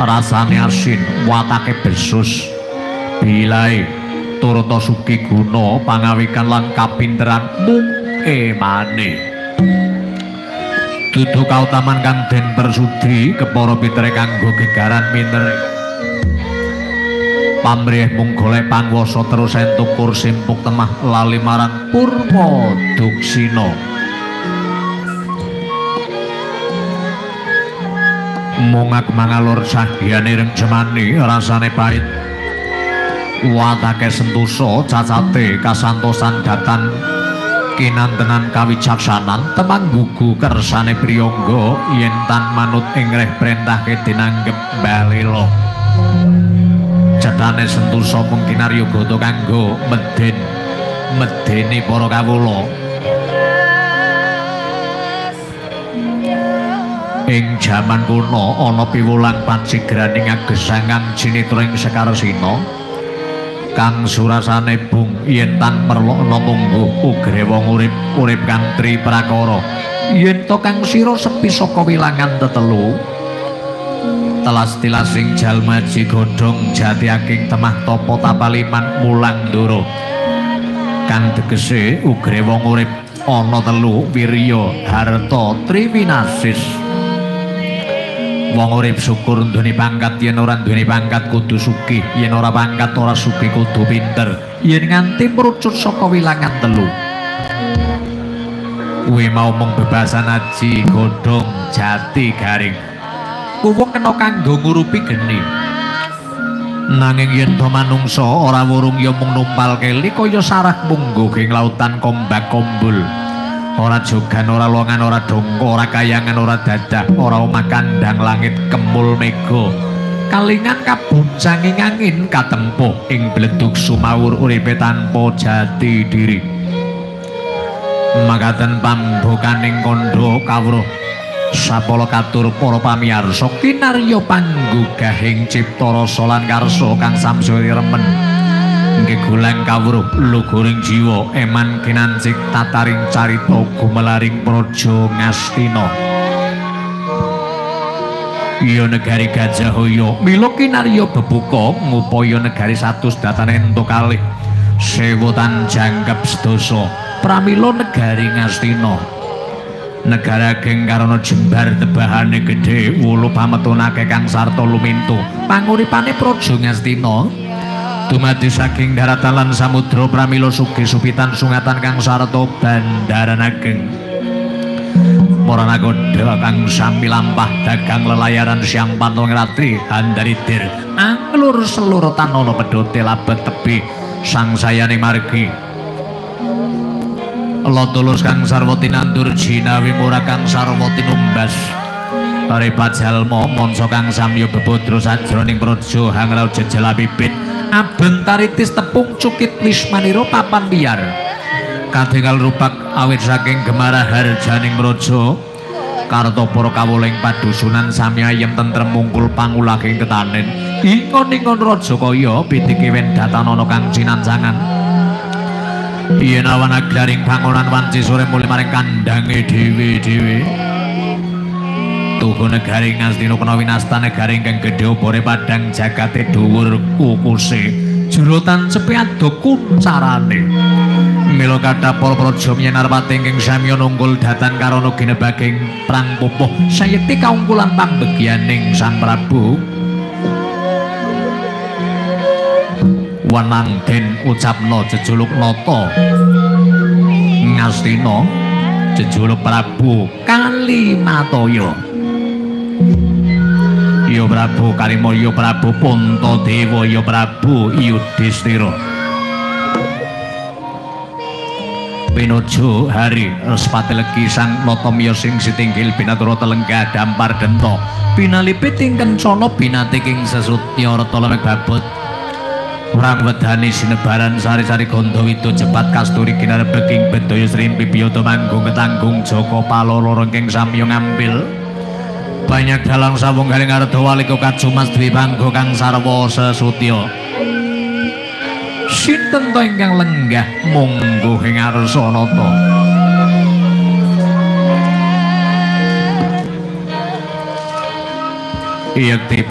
Rasane asin, watake besus. Bilae turta sugih guna pangawikan lan kapinteran mung emane. Dudu kautaman kang den persudi kepara pitere kanggo gegaran mintere. Pamrih mung golek panguwasa terus entuk kursi empuk temah lali marang Purwa Duksina. Mung mangalor sahyane reng jemani rasane pait. Watake sentosa cacate kasantosan datan kinantenan kawicaksanan temang gugu kersane priyangga yen tan manut ing reh prentahke dinanggep balela. Cetane sentosa mung kinarya gata kanggo meden medeni para kawula. Ing jaman kuno ana piwulang pacigraning agesangan cinitra ing Sekarsina kang surasane bung yen tan merlokna mungguh ugre wong urip urip kang tri prakara yen to kang sira sepi saka wilangan tetelu telas tilasing jalma aji godhong jati aking temah tapa tapaliman mulang ndoro kang tegese ugre wong urip ana telu wirya harta triwinasis. Wong urip syukur nduweni pangkat yen ora nduweni pangkat kudu sugih yen ora pangkat ora sugih kudu pinter yen nganti mrucut saka wilangan telu. Kuwi mau mung bebasan aji godhong jati garing kuwung kena kanggo ngurupi geni. Nanging yen to manungsa ora wurung ya mung numpal keli kaya sarah mungguh ing lautan kombak kombul. Ora jogan, ora longan, ora dongko, ora kayangan, ora dadah, ora omah kandhang langit kemul mega. Kalingan kabuncanging angin katempuh ing bledug sumawur uripe tanpa jati diri. Makaten pambokaning kandha kawruh sapala katur para pamiyarsa kinarya panggugahing cipta rasa lan karsa kang samsaya remen. Gegulang kawruh luguring jiwa eman kinancik tataring carita gumelaring praja Ngastina. Ya negari Gajahaya mila kinarya bebuka ngupaya negari satus datane entuk kalih sewu tan jangkep sedasa pramila negari Ngastina. Negara ageng karana jembar tebahane gedhe wulu pametunake kang sarta lumintu panguripane praja Ngastina. Dumadi saking daratan lan samudra pramila sugih supitan sungatan kang sarta bandaran ageng. Maranakoda kang sami lampah dagang lelayaran siang pantong ratri handaridir anglur seluruh tanana pedhote labet tebi sangsayane margi. Lotulus kang sarwa tinandur jinawi murah kang sarwa tinumbas. Repat jalma mansa kang samya bebodro sajroning praja hangrau jejel bibit abentaritis tepung cukit wismanira papan biar katingal rupak awit saking gemarah harjaning praja karta para kawula ing padusunan sami ayem tentrem mungkul pangulahing ketanen ingon-ingon raja kaya pitike wen datanana kang cinancangan yen awan aglaring pangonan wanci sore mulih maring kandhange dhewe-dhewe. Tuhu negari Ngastina kena winasta negari ingkang gedhe obore padhang jagate dhuwur kukuse jero tancepe ado kuncarane. Mila kathah para praja miyenarpati ingkang samya nunggul datan karana ginebaging prang pupuh sayekti kaungkulan pambegyaning Sang Prabu. Wenang den ucapna jejuluk nata Ngastina jejuluk Prabu Kalimataya. Ya Prabu Kalima, ya Prabu Puntadewa, ya Prabu Yudhistira. Pinuju hari Respati legi sang nata miyos sing sitinggil binatura telenggah dampar denta binalipit ing kencana binatiking sesutya rata lemek babut. Urang wedani sinebaran sari-sari gandha wido jepat kasturi ginarebeking bedaya srimpi biyata manggung ketanggung jaka paloro rengking samya ngambil. Banyak dalang sawung galing arda walika kajumas dwi panggo kang sarwa sesutya. Sinten to ingkang lenggah mungguh ing arsa nata? Yekti.